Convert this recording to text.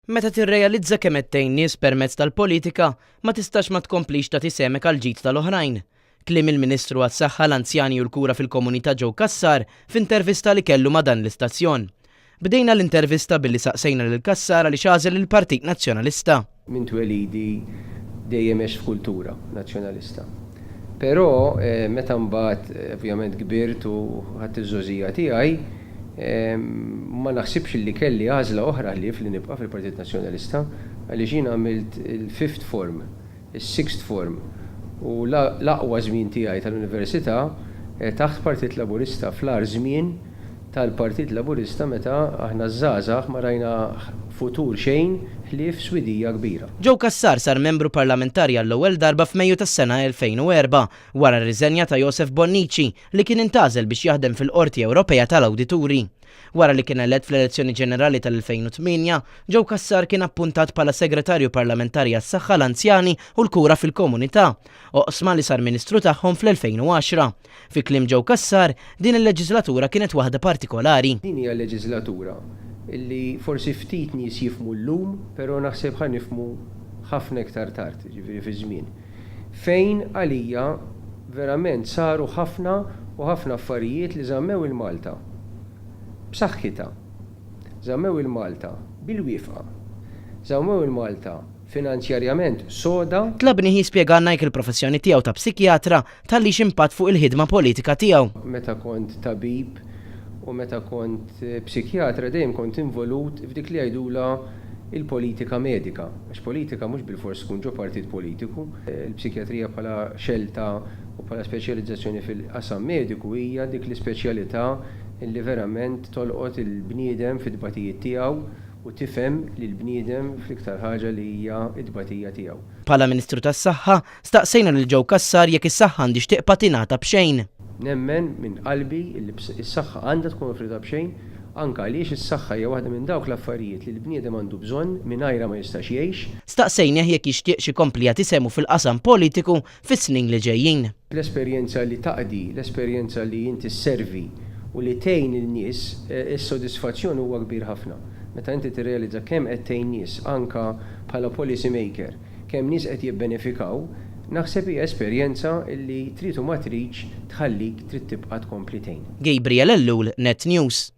Meta tirrealizza kemm qed tgħin nies permezz tal-politika, ma tistax ma tkomplix tagħti sehmek għall-ġid tal-oħrajn. Kliem il-Ministru għas-Saħħa, l-Anzjani u l-Kura fil-Komunità Joe Cassar f'intervista li kellu ma' dan l-istazzjon. Bdejna l-intervista billi saqsejna lil Cassar għaliex għażel il-Partit Nazzjonalista. Minn twelidi dejjem għext f'kultura Nazzjonalista. Però meta mbagħad ovvjament kbirt u ħadt iż-żgħożija tiegħi, ma naħsibx li kelli għażla oħra ħlief li nibqa' fil-Partit Nazzjonalista għaliex jien għamilt il-fifth form, is-sixth form u l-aqwa żmien tiegħi tal-università taħt Partit Laburista fl-agħar żmien tal-Partit Laburista meta aħna ż-żgħażagħ ma rajna futur xejn ħlief swidija kbira. Joe Cassar sar membru parlamentari għall-ewwel darba f'Mejju tas-sena 2004 wara r-riżenja ta' Josef Bonnici li kien intgħażel biex jaħdem fil-Qorti Ewropea tal-Awdituri. Wara li kien elett fl-elezzjoni ġenerali tal-2008, Joe Cassar kien appuntat bħala Segretarju Parlamentari għas-Saħħa, l-Anzjani u l-Kura fil-Komunità, oqsma li sar Ministru tagħhom fl-2010. Fi kliem Joe Cassar, din il-leġiżlatura kienet waħda partikolari. Din hija leġiżlatura li forsi ftit nies jifhmu llum, però naħseb ħa nifhmu ħafna iktar tard, jiġifieri fiż-żmien, fejn għalija verament saru ħafna u ħafna affarijiet li żammew 'il Malta b'saħħitha, żammew 'il Malta bil-wifqa, żammew 'il Malta finanzjarjament soda. Tlabnih jispjegalna jekk il-professjoni tiegħu ta' psikjatra tħallix impatt fuq il-ħidma politika tiegħu. Meta kont tabib u meta kont psikjatra dejjem kont involut f'dik li jgħidulha il-politika medika. Għax politika mhux bilfors tkun ġo partit politiku. Il-psikjatrija bħala xelta u bħala speċjalizzazzjoni fil-qasam mediku hija dik l-ispeċjalità li verament tolqot il-bniedem fit-tbatijiet tiegħu u tifhem lill-bniedem fl-iktar ħaġa li hija t-tbatija tiegħu. Bħala Ministru tas-Saħħa, staqsejna lil Joe Cassar jekk is-saħħa għandhiex tibqa' tingħata b'xejn. Nemmen minn qalbi li s-saħħa għandha tkun offruta b'xejn, anke għaliex is-saħħa hija waħda minn dawk l-affarijiet li l-bniedem għandu bżonn, mingħajrha ma jistax jgħix. Staqsejnih jekk jixtieqx ikompli jagħti sehmu fil-qasam politiku fis-snin li ġejjin. L-esperjenza li taqdi, l-esperjenza li inti sservi u li tgħin il-nies, is-sodisfazzjon huwa kbir ħafna. Meta inti tirrealizza kemm qed tgħin nies anke bħala policy maker, kemm nies qed jibbenefikaw, naħseb hija esperjenza li trid u ma tridx tħallik trid tibqa' tkompli tgħin. Gabriel Ellul, Net News.